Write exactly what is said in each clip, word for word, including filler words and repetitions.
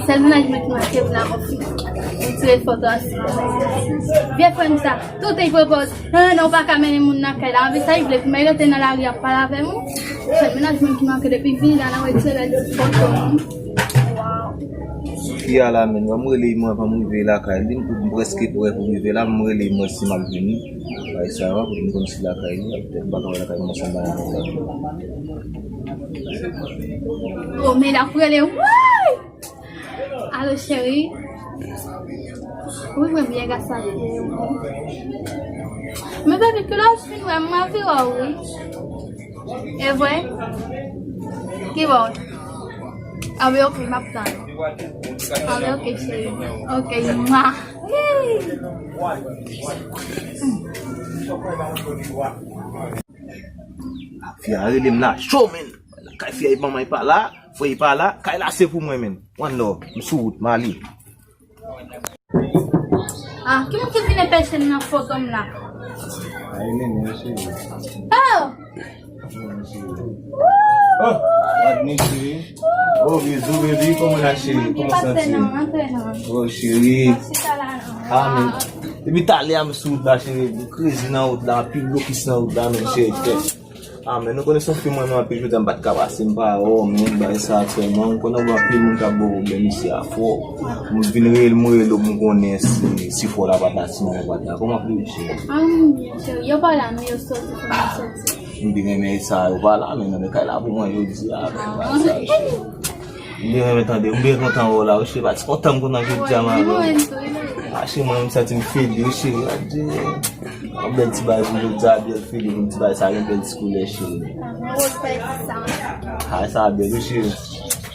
Sèl mennaj mwen ki manke vin avè fi. Mwen tire foto a sou. Vye frè m sa, tout li pwopòz. Non, non, non, ou pa ka mennen moun nan kay la. Anvi sa, li vle pou mwen rete nan lari ap pale avè moun. Sèl mennaj mwen ki manke depi vini la, nan retire lè de foto. Waw. Fi a la menm, m rele mwen avan m rive lakay li, m prèske prè pou rive la, m rele mwen si m ap vini. Bay sa va, pou m konn si lakay li, ap tèt m pa ka wè lakay mwen sanba nan la. Oh, men l ap rele, woy! Alo, cheri. Wi, mwen byen, gras a Dye. Men, baby, kilè w fin wè m, m anvi wè w, wi. E vre? Ki bò? Anben, ok, m ap tann. Anben, ok, cheri. Ok, mwa. Fi a rele m la cho, men. Kay fi a, manman pa la, frè pa la, kay la se pou mwen, men. One love, m sou wout, m ale. Ah, ki moun ki vin pèse m nan foto m la? Ay, nene, cheri. Oh! Oh, what me, cheri? Oh, bizou, baby, kòman la, cheri? Kòman santi? Oh, cheri. Ah, men. Depi talè a, m sou wout la, cheri. M krezi nan wout la, anpil blokis nan wout la, men, cheri. Ah, men nou konnen se yon fi m renmen anpil, jodi a m pa t ka pase m pa wè w, men bagay sa a tèlman, m konnen gen anpil moun k ap ba w pwoblèm isi a, fò m vin rele, m rele w pou m konnen si, si fò la pa t la, si manman pa t la. Kòman pou w ye, cheri? Ah, m byen, cheri. Yo pa la, non, yo soti, fò m soti. M byen renmen sa, yo pa la, men nan men kay la pou mwen jodi a, men bagay sa, cheri. M byen renmen tande, m byen kontan wè w la, wi, cheri. Pa ti kontan m kontan jodi a, ma belle. Ah, cheri, mwen menm santi m feli, wi, cheri. Adye. Yon bèl ti bagay pou jodi a, bèl feli pou ti bagay sa, yon bèl ti koulè, cheri. Ah, sa bèl, wi, cheri.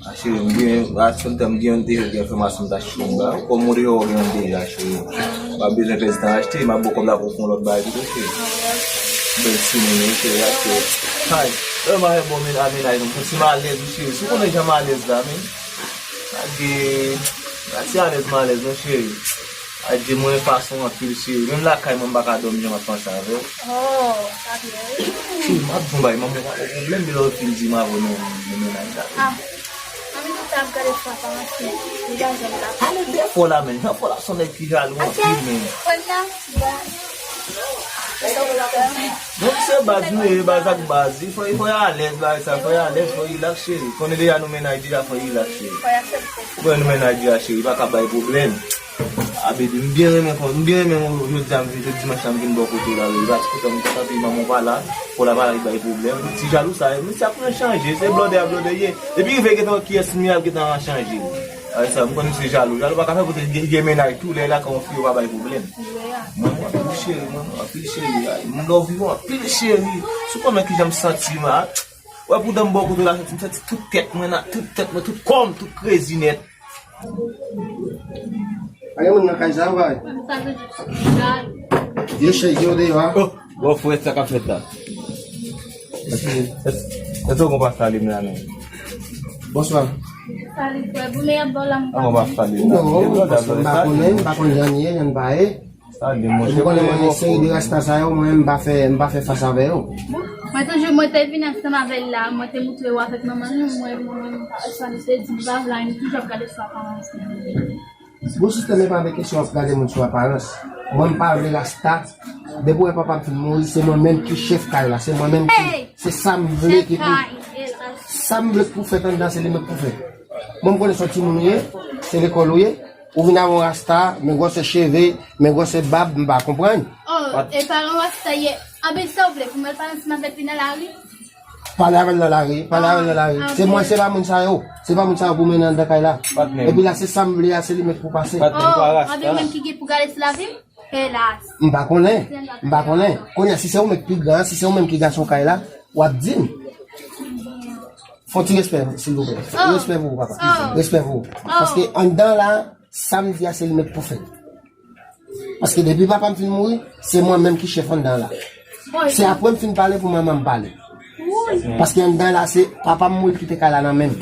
Ah, cheri, m byen, a, santan m byen, te gen enfòmasyon m ta cheri, m ba ou. Kòm ou te wè gen yon deja, cheri. M pa bezwen pèdi tan achte, m ap ba w kòb la pou w fè yon lòt bagay tou, cheri. Bèl ti moun, wi, cheri, achte. Hay, lè m avè bon men, a mennaj, m santi m alèz, wi, cheri. Si w konnen jan m alèz la, men. Adye, a ti alèz malèz non, cheri. Adye, mwen fason anpil, cheri. Menm lakay mwen, m pa ka dòmi jan m ap panse avè w. Oh, sa byen, wi. Cheri, m ap di w bagay, manman pa gen pwoblèm, men lè w fin di m avè w nan, nan mennaj la. Ah, ann nou t ap gade fwa pa ansanm. Li pa janm la. Ale de fò la, men. Jan fò la, se yon nèg ki jalou anpil, men. Frè m nan, bon. Non, se baz nou ye, baz ak baz. Fò, fò y alèz, bagay sa, fò y alèz, fò y rilaks, cheri. Konnen deja nou mennaj deja, fò y rilaks, cheri. Fò y aksepte. Konnen nou mennaj deja, cheri, pa ka bay pwoblèm. A, baby, m byen renmen kon, m byen renmen w jodi a, m vin, se dimanch la, m vin bò kote w la, baby. Pa ti kontan, m kontan, pi manman w pa la, fò la pa la, li bay pwoblèm. Ti jalou sa, men sa pou chanje, se blòdè a blòdè ye. Depi rive gentan kiyès m ye, ap gentan chanje. Ay, sa, m konnen se jalou. Jalou pa ka fè pote gen, gen mennaj tou, lè l ak yon fi yo pa bay pwoblèm. Mwen, mwen, anpil cheri, mwen, anpil cheri. Ay, m love you anpil cheri. Si w konnen kijan m santi m a. Wè, pou dan m bò kote w la, santi m santi tout tèt mwen, nan tout tèt mwen, tout kò m, tout krezi nèt. Pa gen moun nan kay sa, ou pa wè? Vye cheri yo deyò a. Oh, bon, frè, sa k ap fèt la? Èske, èske, èske w konn pa salye m la, men? Bonswa. Salut, frè. Boulè ap ba w la, m pa konn. Non, paske m pa konnen, m pa konn jan l ye, jan l pa ye. Salye, monchè. Ou konnen mwen, seri de rasta sa yo, mwen, m pa fè, m pa fè fas avè yo. Mwen toujou, mwen te vin ansanm avè l la, mwen te moutre w avèk manman l, mwen, mwen, mwen, sa li te di, m pa vle, m toujou ap gade sou aparans. Bon, sistèm e pa vle kesyon ap gade moun sou aparans. Mwen, m pa vle rasta. Depi w wè papa m fin mouri, se mwen menm ki chèf kay la. Se mwen menm ki, se sa m vle ki pou, sa m vle k pou fèt anndan, se li menm k pou fèt. Mwen, m konnen se yon timoun ou ye, se lekòl ou ye. Ou vin avè yon rasta, men gwosè cheve, men gwosè bab, m pa konprann. Oh, e pa yon rasta ye. Anben sa w vle, pou mwen pale ansanm avèk li nan lari? Pale avè l nan lari, pale avè l nan lari. Se mwen, se pa moun sa yo. Se pa moun sa yo pou mennen anndan kay la. Epi la, se sa m vle a, se li menm pou pase. Oh, anben menm ki gen pou gade sou lavi m? Elas. M pa konnen, m pa konnen. Kounye a, si se ou menm ki pi gran, si se ou menm ki gason kay la, w ap di m. Fè yon ti respè, silvouplè. Respè pou ou, papa. Respè pou ou. Paske anndan la, sa m di a, se li menm pou fèt. Paske depi papa m fin mouri, se mwen menm ki chèf anndan la. Se apre m fin pale pou manman m pale. Paske anndan la, se papa m mouri kite kay la nan men m.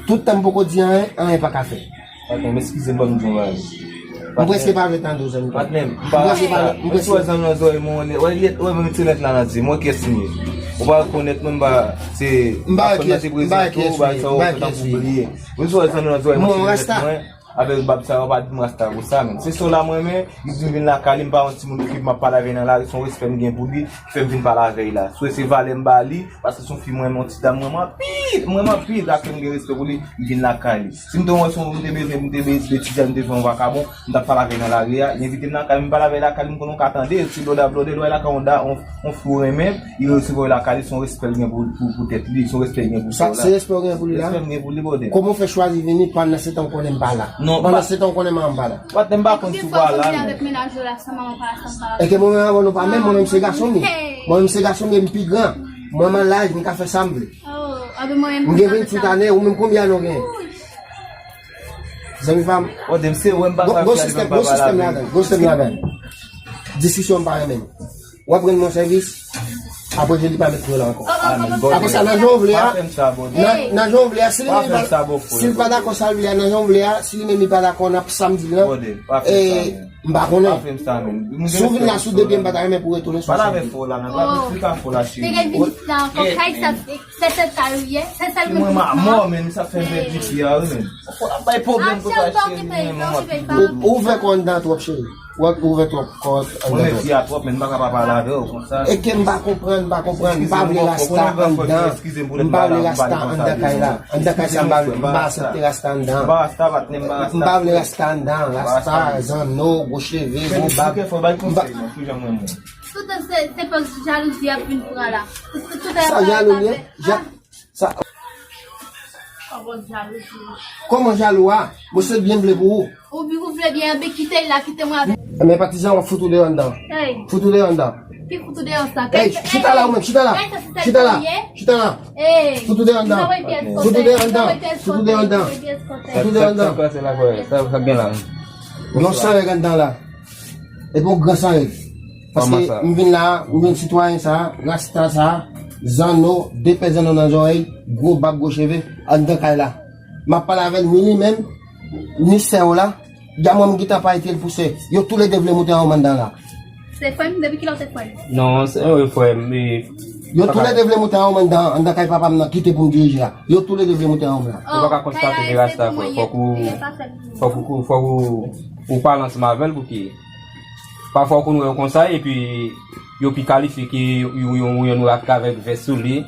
Tout tan m poko di anyen, anyen pa ka fèt. Patnè m, eskize m, ban m di yon bagay. M prèske pa vle tande w, zanmi. Patnè m, m prèske pa vle, m prèske. Wè zanmi nan zòrèy mwen, wè, wè, wè, mwen mete lèt la nan di m, wè kiyès m ye. Ou pa rekonèt mwen, m pa, se, m pa pèsòn nan te prezante w, bagay sa yo fè tankou bliye. Mwen sou zanmi nan zòrèy mwen, se mwen avèk bab sa yo pa di m rasta konsa, men. Se sè w la mwen renmen, li di m vin lakay li, m pa yon timoun okipe, m ap pale avè l nan lari, se yon respè m gen pou li, ki fè m vin pale avè l la. Sou se valè m ba li, paske se yon fi mwen renmen, yon ti dam mwen renmen anpil, mwen renmen anpil, sa fè m gen respè pou li, m vin lakay li. Si m te wè se yon, m te bezwen, m te bezwen etidyan, m te bezwen yon vakabon, m t ap pale avè l nan lari a, li envite m lakay, m pale avè l lakay li, m konnen w ka tande, se blòda blòde, lè w lakay yon da, yon, yon fi w renmen, li resevwa w lakay li, se yon respè l gen pou, pou, pou tèt li, se yon respè l gen pou sè w la. Se respè w gen pou li la? Respè m gen pou li, brother. Kòman w fè chwazi vini pandan se tan w konnen m pa la? Non, pandan se tan w konnen m pa la? Patnè, m pa konn si w pa la, men. Èske mwen menm avè w nou pa menm, mwen menm se gason m ye. Mwen menm se gason m ye, m pi gran. Mwen menm laj, m ka fè sa m vle. M gen venntuit ane, ou menm konbyen ane w genyen? Zanmi pa m. Gwo sistèm, gwo sistèm ladan, gwo sistèm ladan. Diskisyon m pa renmen. W ap rann mwen sèvis, apre je li pa met mwen la ankò. Apre sa, nan jan w vle a, nan, nan jan w vle a, si li menm li pa, si li pa dakò sa l vle a, nan jan w vle a, si li menm li pa dakò, n ap sa m di l lan, e, m pa konnen. Si w vin la sou de pye, m pa ta renmen pou w retounen sou chèz. Te gen vin la ankò, kay sa, se sèl sa yo ye, se sèl mwen ki mò, men sa fè m pèdi pye a, wi, men. Fò la bay pwoblèm pou sa, cheri, men mwen. Ou ouvè kò anndan twòp, cheri. Ou ouvè twòp kò anndan twòp. Mwen, fi a twòp, men m pa ka pa pale avè w konsa. E ke m pa konprann, m pa konprann, m pa vle rasta anndan. M pa vle rasta anndan kay la. Anndan kay sa, m pa vle, m pa aksepte rasta anndan. M pa vle rasta anndan, rasta, zanno, gwo cheve, gwo bab. Tout se, se pòz jalouzi ap vin pran la. Sa jalou li ye? Sa, kòman jalou a? Mwen se byen m vle pou ou. Ou bi, ou vle byen, anben kite l la, kite mwen avè l. Men patizan, w ap fout ou deyò anndan. Fout ou deyò anndan. Ki fout ou deyò sa? Ey, chita la ou menm, chita la. Chita la. Chita la. Fout ou deyò anndan. Fout ou deyò anndan. Fout ou deyò anndan. Fout ou deyò anndan. Sa, sa, sa, sa, sa, sa gen la. Yon san règ anndan la. Epi yon gran san règ. Paske m vin la, m jwenn sitwayen sa, rasta sa, zanno, de pè zanno nan zòrèy, gwo bab, gwo cheve, anndan kay la. M ap pale avè l, ni li menm, ni sè w la, dja mwen m gentan pa rete l pou sè. Yo toulede vle moute anwo m anndan la. Se frè m? Depi kilè w se frè m? Non, se yon frè m, e yo toulede vle moute anwo m anndan, anndan kay papa m nan, kite pou m dirije a. Yo toulede vle moute anwo m la. Ou pa ka konstate de rasta, frè. Fòk ou, fòk ou, fòk ou, ou pale ansanm avè l pou ki Pafwa ou konn wè yo konsa, epi yo pi kalifye ke yon, yon, yon nwa avèk vès sou li.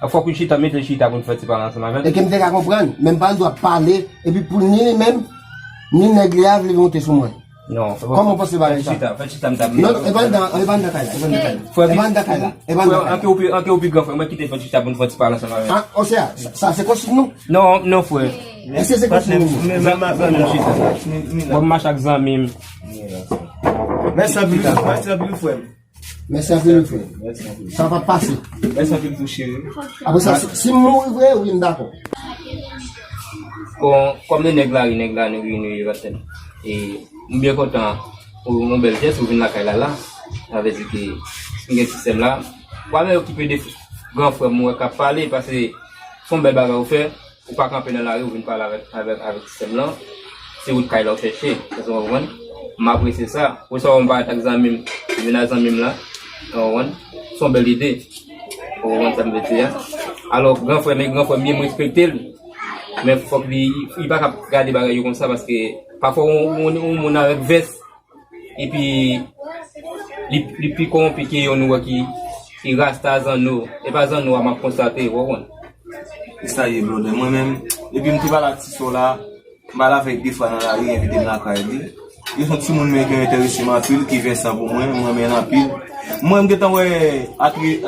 Fòk ou chita, mete l chita pou n fè ti pale ansanm avè l. E ke m te ka konprann, men m pa gen dwa pale, epi pou ni li menm, ni nèg li a vle monte sou mwen. Non, kòman w panse bagay sa? Fè chita, fè chita, m ta vle. Non, non, e pa anndan, e pa anndan kay la, e pa anndan kay la. E pa anndan kay la, e pa anndan kay la. Anke ou pi, anke ou pi gran frè mwen, kite fè chita pou n fè ti pale ansanm avè l. Ah, o sea, sa, sa se konsiy nou? Non, non, frè. Èske se konsiy nou? Bon, m mache ak zanmi m. Mèsi anpil, mèsi anpil, frè m. Mèsi anpil, frè. Mèsi anpil. Sa va pase. Mèsi anpil tou, cheri. Apre sa, si, si m mouri vre, wi, m dakò. Bon, kòm de nèg la, wi, nèg la, nou, wi, nou, wi, e, m byen kontan pou yon bèl jès, ou vin lakay la, la. Sa vle di ke m gen ti sè m la. Ou pa menm okipe de gran frè m, ou wè k ap pale, paske se yon bèl bagay ou fè. Ou pa kanpe nan lari, ou vin pale avèk, avèk, avèk ti sè m lan. Se wout kay la ou chèche, èske w konprann? M apresye sa. Pou sa, m parèt ak zanmi m, m vin ak zanmi m la, ou konprann? Se yon bèl ide. Ou konprann sa m vle di a? Alò, gran frè m, e gran frè m ye, m respekte l. Men fòk li, li pa ka gade bagay yo konsa, paske pafwa, yon, yon, yon moun avèk vès, epi li, li pi kowonpi ke yon nwa ki, ki rasta zanno. E pa zanno a m ap konstate, ou konprann? E sa ye, brother. Mwen menm, epi m te pale ak ti sè w la, m pale avè l de fwa nan lari, li envite m lakay li. Li se yon timoun, men ki enterese m anpil, ki vèsan pou mwen, m renmen l anpil. Mwen, m gentan wè atre-,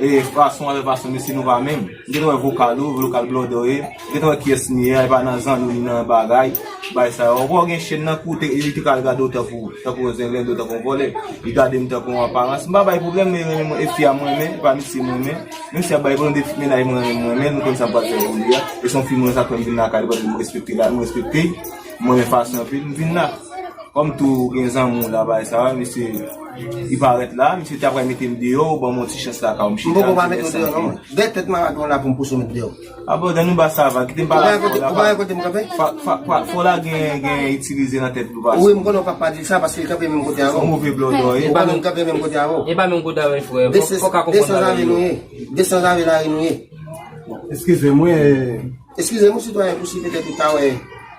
e, e, fason avèk fason misye nou pa menm. M gentan wè vokal ou, vokal blòdè w ye. M gentan wè kiyès li ye, e pa nan zanno li nan bagay, bay sa yo. Ou wè gen chèn nan kou, te, li te ka al gade w tankou, tankou yon zenglendo, tankou yon vòlè. Li gade m tankou yon aparans. M pa bay pwoblèm, men renmen mwen, e fi a m renmen, e pa misye m renmen. Menm si y ap bay pwoblèm de mennaj mwen renmen, mwen renmen, nou konn sa m pral fè pou li a. E se yon fi mwen, sa fè m vin lakay li, paske m respekte la, m respekte l. M renmen fason anpil, m vin la. Kòm tou gen zanmi w la, bagay sa, misye, li parèt la, misye te apral mete m deyò, ou ban m yon ti chans lakay ou, m chita, m ti lè santi. M poko pa mete w deyò, non. De tèt malad ou la pou m pouse w met deyò. A bon, dan nou ba sa va, kite m pale avè w la. Ou pa wè kote m kanpe? Fò, fò, fò, fò la gen, gen itilize nan tèt nou, pa. Wi, m konnen w p ap pa di sa, paske l kanpe menm kote avè w. Son move blòdò, e. Ou konnen l kanpe menm kote avè w. E pa menm kote avè l, frè. Fò, fò ka konprann bagay yo. De sanzave nou ye. De sanzave lari nou ye. Eskize m, wi, e, Eskize m, sitwayen, pou si petèt ou ta wè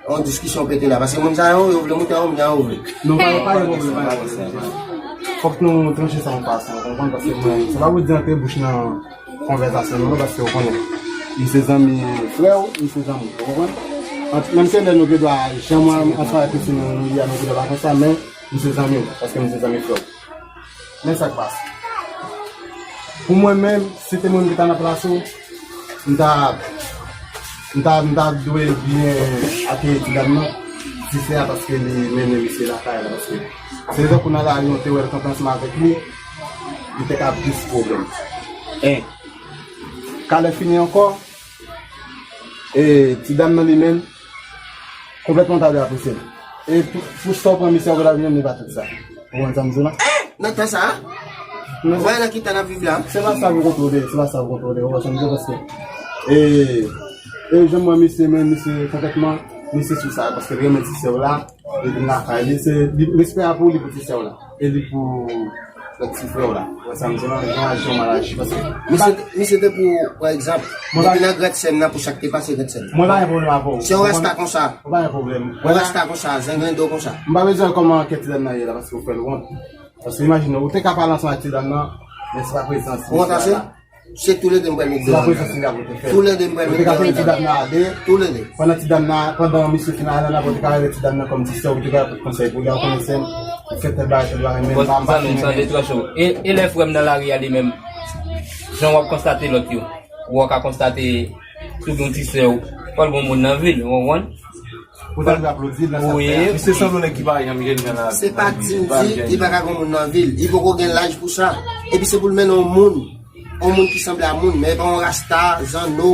yon diskisyon pete la. Paske moun sa yo, yo vle moute anwo, m gen anwo vle. Non, pa, pa gen pwoblèm, pa gen pwoblèm. Fòk nou tranche sa yon fason, ou konprann? Paske mwen, sa pa pou di antre bouch nan konvèsasyon nou, paske ou konnen. M se zanmi frè w, m se zanmi w, ou konprann? Ant, menm ke lè nou gen dwa janm ansanm avèk pitit nou, nou ye a, nou gen dwa pa fè sa, men m se zanmi w, paske m se zanmi frè w. Men sa k pase. Pou mwen menm, si te mwen ki ta nan plas ou, m ta, m ta, m ta dwe byen akeyi ti dam nan, ti sè a, paske li mennen misye lakay la, paske se tankou nan lari, yon te wè l kanpe ansanm avèk li, li te ka plis pwoblèm. En. Ka lè fini ankò, e ti dam nan li menm, konplètman ta dwe apresye l. E pou, pou sa w pran misye ankò la vini, li pa tout sa. Ou konprann sa m di w la? Nan tan sa a? Ou wè nan ki tan n ap viv la? Se pa sa pou kontwole, se pa sa pou kontwole, ou wè sa m di w, paske, e, e jan m wè misye, men misye konplètman, misye sou sa, paske l renmen ti sè w la, li vin lakay li, se, li, respè a pou li, pou ti sè w la. E li pou lòt ti frè w la. Ou wè sa m di w la, jan aji w mal aji, paske. Misye, misye te pou, pa egzanp, depi nan grèt sè m nan pou sa k te pase grèt sè m. Mwen pa gen pwoblèm avè w. Se yon rasta konsa. Mwen pa gen pwoblèm. Yon rasta konsa, zenglendo konsa. M pa bezwen kòman kè ti dam nan ye la, paske ou fè l wont. Paske imajine, ou te ka pale ansanm ak ti dam nan, men se pa prezans misye la. Se toulede m pral met deyò. Toulede m pral met deyò. Pandan ti dam nan, pandan misye fin ale la, ou te ka rele ti dam nan kòm ti sè, ou te ka pote konsèy pou li, ou konnen sè m, ou fè tèl bagay, tèl bagay, men m pa, m pa fin renmen. E, e lè frè m nan lari a li menm, jan w ap konstate lòt yo, ou ka konstate tou gen yon ti sè w, fò l gen yon moun nan vi l, ou konprann? Ou ta dwe aplodi l nan sa l fè a. Misye sanble yon nèg ki pa janm jèn nan lavi. Se pa di m di li pa ka gen moun nan vi l. Li poko gen laj pou sa. Epi se pou l mennen yon moun. Yon moun ki sanble a moun, men pa yon rasta, zanno,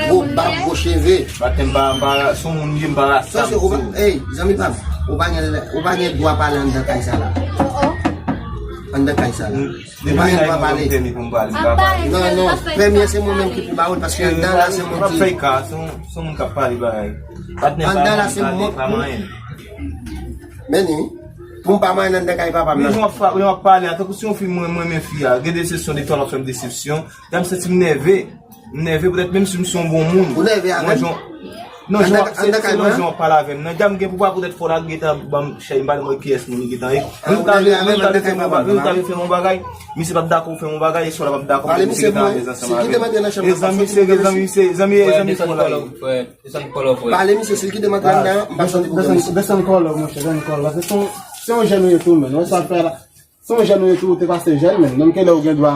gwo bab, gwo cheve. Batèm pa, pa, se yon moun li ye, m pa rasta, m di w. Ey, zanmi pa m, ou pa gen, ou pa gen dwa pale anndan kay sa la. Anndan kay sa la. Depi lè m gen pèmi pou m pale, m ka pale. Non, non, pèmi an se mwen menm ki pou ba ou l, paske anndan la se mwen ki. M ap fè ka, se yon, se yon moun k ap pale bagay. Patnè pa manyen, pa manyen. Men ni, pou m pa manyen anndan kay papa m nan. Jan w ap pale a, tankou se yon fi mwen, mwen renmen fi a. Gen de sesyon, de tan l ap fè m desepsyon. Dam santi m nève. M nève poutèt menm si m se yon bon moun. Ou nève avè m? Non, jan w ap, se, se nan jan w ap pale avè m nan. Dam gen pou pa poutèt fò la gentan ban m chay, m pa t konn kiyès moun li gentan ye. Men nou ta vle, men nou ta vle fè m yon bagay, men nou ta vle fè m yon bagay. Misye p ap dakò fè m yon bagay, e swa l p ap dakò pou misye gentan alèz ansanm avè m. E zanmi, se zanmi, se zanmi, e zanmi fò la ye. Desann kòlò, frè. Pale misye, si l kite m antre anndan, m p ap sòti pou kè misye. Desann kòlò, monchè, desann kòlò. Se yon, se yon jèn ou ye tou, men. Wè sa l fè la. Se yon jèn ou ye tou, ou te pase jèn, men. Menm ke lè ou gen dwa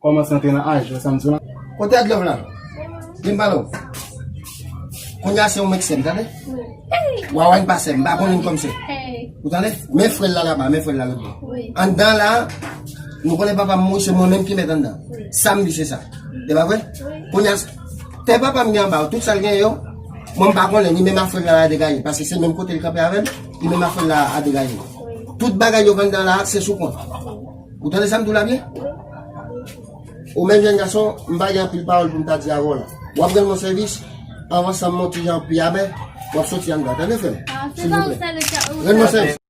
kòmanse antre nan aj, wè sa m di w la. Kote Adlove la? Vin pale w. Kounye a se yon menm sè m, tande? Wawa n pa sè m, m pa konnen l kòm sè. Ou tande? Men frè l la laba, men frè l la lòt bò. Anndan la, nou konnen papa m mouri, se mwen menm ki mèt anndan. Sa m di se sa. E pa vre? Kounye a, tè papa m gen anba yo, tout sa l gen yo, mwen m pa konnen, li menm a frè l la degaje, paske se menm kote l kanpe avè m, li menm a frè l la a degaje. Tout bagay yo vann nan la, se sou kont. Ou tande sa m di w la byen? Ou menm jèn gason, m pa gen anpil pawòl pou m ta di avè w la. W ap rann mwen sèvis, anvan san m monte jan pi amè, w ap soti anndan. Tande frè m? Silvouplè. Rann mwen sèvis.